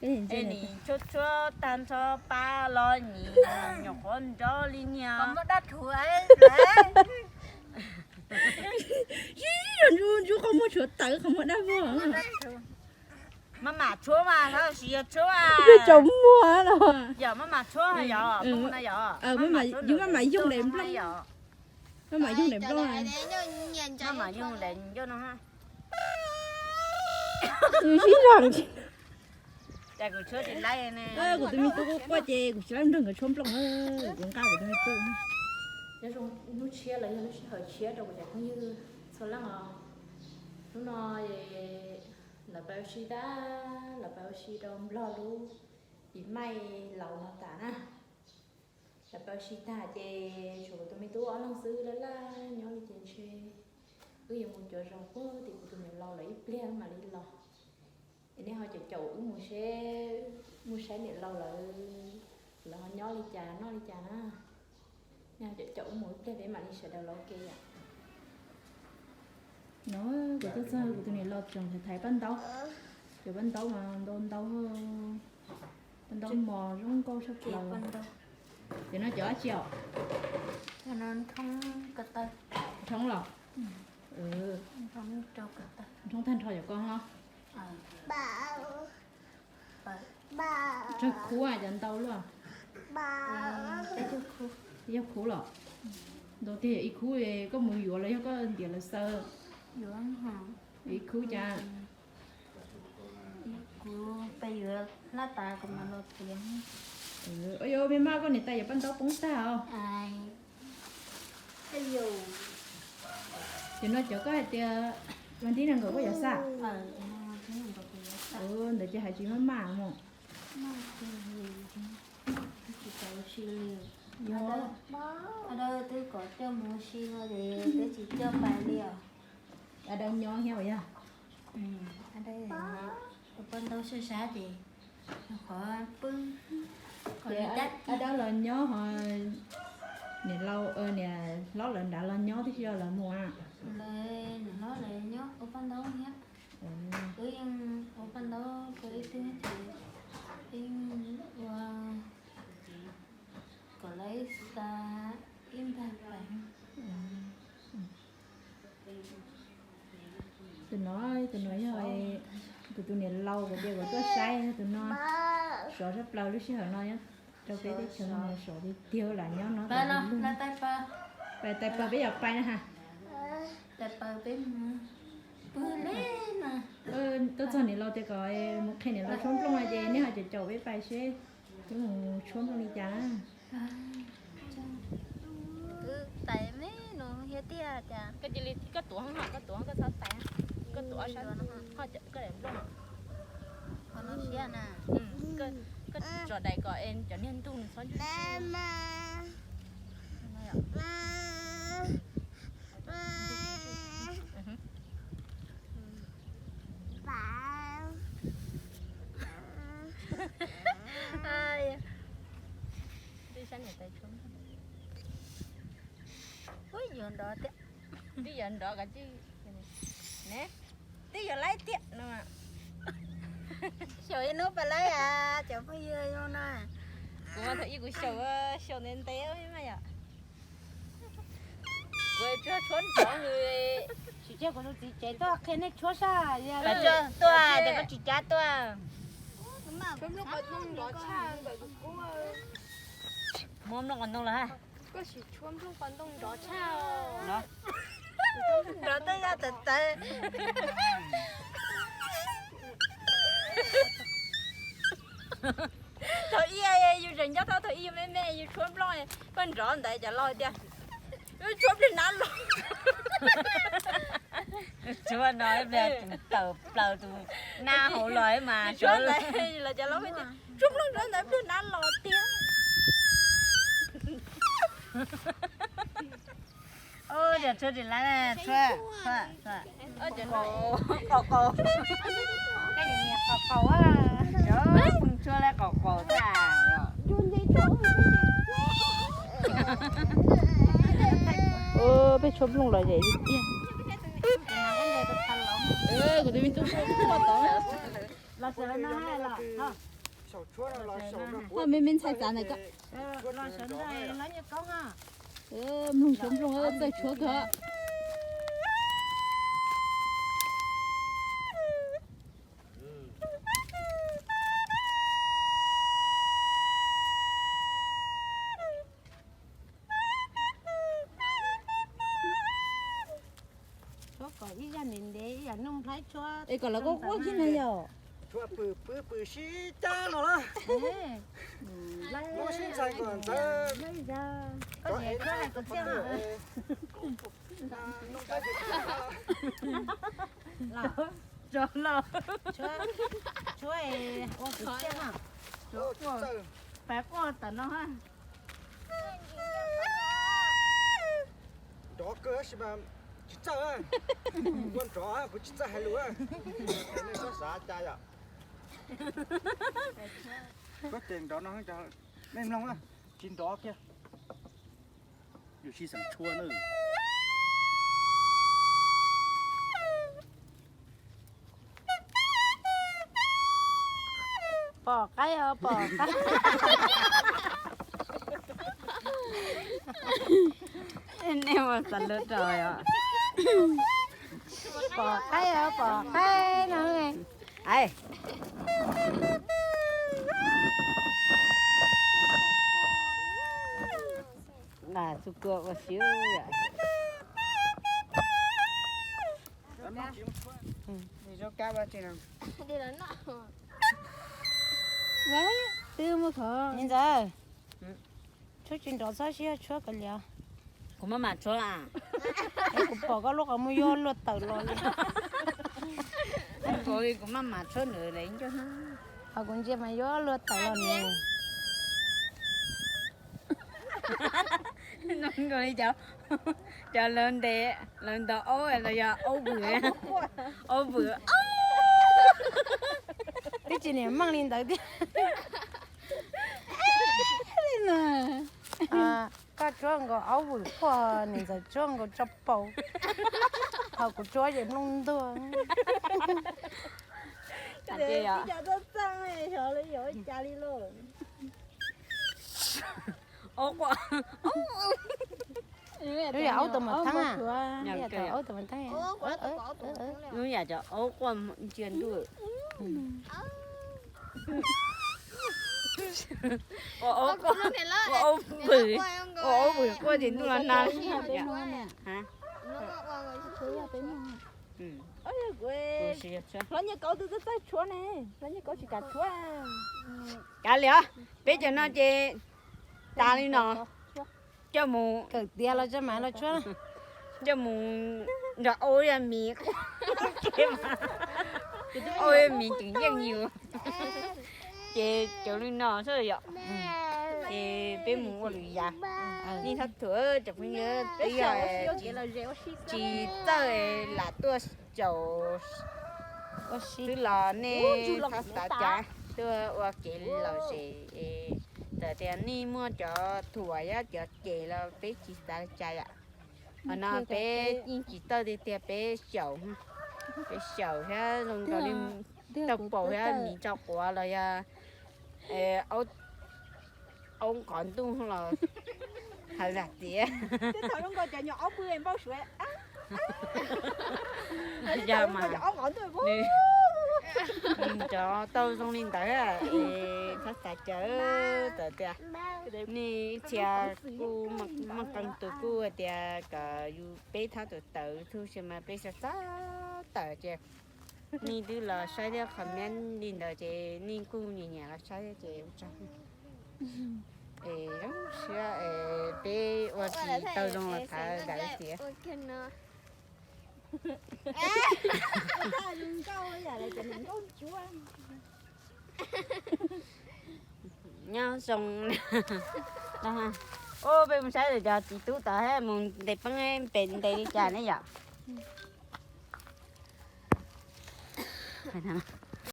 Nim tshuab tshuab tag nrho pab los nim nyuam qhuav nrov li niag. Ntsuab ntsuab qhov muag tshuav tawv qhov muag dab vog. Maj mam tshuab mas tab sis yog tshuab, tsaus muag no. Yog maj mam tshuab yog, yus maj mam yoog daim nplooj, maj mam yoog daim nplooj. Maj mam yoog daim ncauj no. Sib zog. Kuv tus me tub quaj quaj ces kuv tsis laib nrog nkawd tshuab nplooj, kuv nqa kuv tus me tub. Nyob zoo hnub tshiab los yog lub sij hawm tshiab rau kuv cov phooj ywg txhua leej os. Hnub no lawv pais ua si tag, lawv pais ua si rau Nplog lub pis maij laus no tas na. Lawv pais ua si tag ces tshuav kuv tus me tub ob leeg xwb, laj laj nyob li ces ntshe wb yuav mus cuav zos puag tim kuv tus niam laus lawv ib pliag mam li los. Es nej ho caum caum wb mus seb, mus saib niam laus lawv, lawv ho nyob li cas noj li cas na. Nej ho caum caum wb mus ib pliag peb mam li sawv daws los ua ke yom. No kuv tuaj txog kuv tus niam laus tseem thaiv paj ntaub, cov paj ntaub mas ntau ntau, paj ntaub mos zoo nkauj tshaj plaws. Ces no cov dab tsi os? Nthoob los? Nthoob tag nrho cov ko los? Tsawg khub cov ntau luaj? Yog khub los? Ntau tiag, ib khub koj mus yuav los yog koj ntiav lawv xaws? Ib khub cas? Kuv peb yuav laj tas kuv mam los tiav. Ua yuav me maj koj niam tais yuav paj ntaub poob tag os. Ces no cov koj hais tias vas thib nees nkaum koj yuav xa? Ntawd ces hais tsis maj maj mog. Yog, twb kom coj mus ua si no ces twb tsis coj pais li os. A Dawb nyob thiab uas yog? A Dawb ua paj ntaub sab sab ces qhov pw, qhov li dab. A Dawb los nyob ho niam laus, niam hlob lawv nrad los nyob tib si los lawv mus a? Lawv niam hlob lawv nyob ua paj ntaub thiab. Wb yeej ua paj ntaub rau ib tug ces yeej ua kom lawv xa ib npag pais. Tus no, tus no yog kuv tus niam laus, kuv tias kuv tuaj saib tus no. Sov tshaj plaws lub sij hawm no nyob rau peb teb chaws no sov tiag tiag, lam nyob no. Pais tais pawg peb yuav pais na ha. Tuaj txog niam laus tias kom mus qhia niam laus tshuab nplooj no ces nej ho caum caum peb pais seb wb mus tshuab nplooj li cas na. Wb pais me no thiab tiag tiag. Koj cia li, koj tuav hov, koj tuav, koj txhob tais, koj tuav sab, koj daim nplooj. Qhov no siab na. Koj tso daim kom cov niag ntug nws txhob ntsuj. Twb sab niam tais tshuab. Ub, yuav nrov tiag. Twb yuav nrov kov tij. Ne, twb yuav laib tiag no. Xyaum ib hnub pais laib as cov phooj ywg zoo no. Kuv mas thaum ub kuv xyaum, xyaum ntev ntev mas yom. Kuv tsuag tshuab nrov nws. Tsis cia kuv tus txiv tsev tuaj qhia nej tshuab sab. Tuaj tias koj tsis cab tuaj. Muab nplooj qos ntoo los ha. Koj sim tshuab nplooj qos ntoo nrov tshaj. Nrov tej zaj tawv tawv. Thaum ub yus tseem nco thaum ub yus me me yus tshuab nplooj, koj nrov ntawd cov laus tias, tshuab pliag nab los. Tshuab no ib pliag tawm plaws tus nab hauv los mas. Tshuab ntawd los cov laus tias, tshuab nplooj nrov ntawd pliag nab los tiag. Ub, tshuab tsis laib, tshuab, tshuab, tshuab. Qaum qaum. Qaum qaum. Tshuab laib qaum qaum tag. Peb tshuab nplooj los zem li tiag. Kuv tus me tub tuaj tod. Koj me me ntxhais txav ntawm koj. Mloog suav nplooj txawj tshuav kawg. Es kom lawv quaj quaj thiab na yom. Tshuav pw pw pw sib cab no las. Muab sib ntxhais kom ntxawv. Tshuav ua kwv txhiaj na. Pab quaj tam no. Nrov kawg tab sis mas tsis txawj. Ua nrov kuv tsis txawj hais lus. Nej txhob xav cas yom. Koj ces nrov no, nej mloog, tsis nrov kiag. Yus sib xeem tshuaj na. Pom qaib os, pom qaib. Nej ua xav lus rau os. Pom qaib os, pom qaib no. Txuj kua ua siab. Twb muaj qhov. Ntxawm, tshuab tsis nrov txhob siab tshuab kav liam. Kuv maj mam tshuab. Kuv pom koj lub qhov muag yuav luag tawm los li. Kuv maj mam tshuab ntawd lawm ncauj. Qhov kuv ntsia mas yuav luag tawm los ne. Nkaus li cov, cov lawv ntes, lawv ntaus aub los yog aub vwm, aub vwm. Twb tsis niam meej li ntawd thiab. Koj tsuab nkaus aub vwm quaj, niam ntxawm tsuab nkaus tso paus, ho kuv tsuab ces nplooj ntuag. Aub quaj. Lub yam aub tau mas theeb, aub tau mas theeb. Lub yam cov aub quaj ntsia ntuj. Ua aub quaj, ua aub vwm, ua aub vwm quaj ces ntuj los nag. Hlob Nyiaj Kauv tus txawj tshuav ne, Hlob Nyiaj Kauv tsis kam tshuav. Kav liam, peb cov no ces tas li no. Coj mus kawm tiav los tso mas los tshuab. Coj mus nrog aub yog miv, aub yog miv tseem yeej yus. Ces cov li no xwb yom. Ces peb mus ua lwm yam. Nej txhob thuam cov phooj ywg, twb yog tsis txawj lam tuaj xyaum xwb los nej txhob xav cas, tuaj ua kev lom zem. Txawm tias nej muaj cov thuam thiab cov cem los peb tsis xav cas yom. Qhov no peb yeej tsis txawj tiag tiag, peb xyaum, peb xyaum thiab zoo nkaus li tau paus thiab miv tso quav los yog aub nqov ntuj los hais zam tiav. Yog mas, nws cov tau zoo li ntawd es txhob xav cas. Txawm tias nej ib txhia kuj muaj qee tus kuj hais tias kom yus peb thab tus tawv txhua xyoo mas peb xav txhob tawm ces nej twb los saib thiab comment li ntawd ces nej kuj nyiam nyiam los saib thiab ces ua tsaug. Es zoo siab es peb ua tsis tau zoo los thov zam tiav. Nyob zoo. Ub, peb mus saib lawv cov txiv tub tod mus ntes peeb pem ntes li cas ne yom.